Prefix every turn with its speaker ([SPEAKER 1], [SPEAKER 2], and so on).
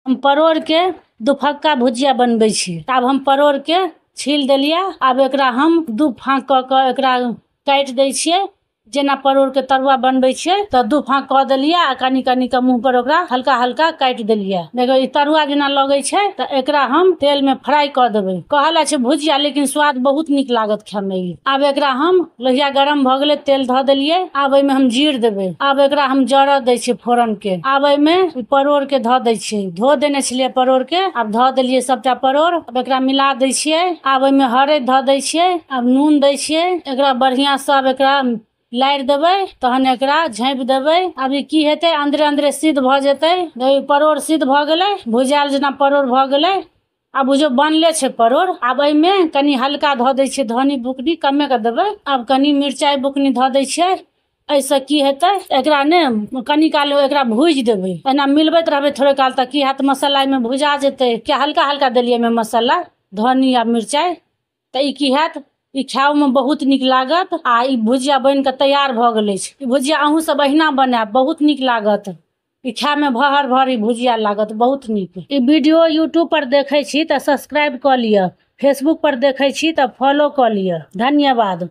[SPEAKER 1] हम परोड़के दुफक्का भुजिया बनबै छी। आब हम परोड़के छील देलियै। आब एकरा हम दू फाँक कऽ कऽ एकरा काटि दै छियै। जेना परोड़के तरुआ बनबै छियै तऽ दू फाँक कऽ देलियै आ कनि कनि कऽ मुँह पर ओकरा हल्का हल्का काटि देलियै। देखियौ, ई तरुआ जेना लगै छै, तऽ एकरा हम तेलमे फ्राइ कऽ देबै। कहल छै भुजिया, लेकिन स्वाद बहुत नीक लागत खायमे ई। आब एकरा हम लोहिया गरम भऽ गेलै, तेल धऽ देलियै। आब एहिमे हम जीर देबै। आब एकरा हम जरऽ दै छियै फोरन के। आब एहिमे परोड़ के धऽ दै छियै। धो देने छलियै परोड़ के, आब धऽ देलियै सबटा परोड़। आब एकरा मिला दै छियै। आब एहिमे हरैद धऽ दै छियै। आब नून दै छियै। एकरा बढ़िआँ सब एकरा लारि देबै, तहन एकरा झाँपि देबै। आब ई की हेतै, अन्दरे अन्दरे सिद्ध भऽ जेतै। परोड़ सिद्ध भऽ गेलै, भुजायल जेना परोड़ भऽ गेलै। आब बुझियौ बनले छै परोड़। आब एहिमे कनि हल्का धऽ दै छियै धनी बुकनी, कमे कऽ देबै। आब कनि मिरचाइ बुकनी धऽ दै छियै। एहिसँ की हेतै, एकरा ने कनि काल एकरा भूजि देबै, एना मिलबैत रहबै थोड़े काल, तऽ की हैत, मसाला एहिमे भुजा जेतै। किया हल्का हल्का देलियै एहिमे मसाला, धनी आ मिरचाइ, तऽ ई की हैत, ई खाओमे बहुत नीक लागत। आ ई भुजिया बनि कऽ तैयार भऽ गेल अछि। ई भुजिया अहूँ सब अहिना बनायब, बहुत नीक लागत। ई खायमे भहर भहर ई भुजिया लागत, बहुत नीक। ई वीडियो यूट्यूब पर देखै छी तऽ सब्सक्राइब कऽ लिअ, फेसबुक पर देखै छी तऽ फॉलो कऽ लिअ। धन्यवाद।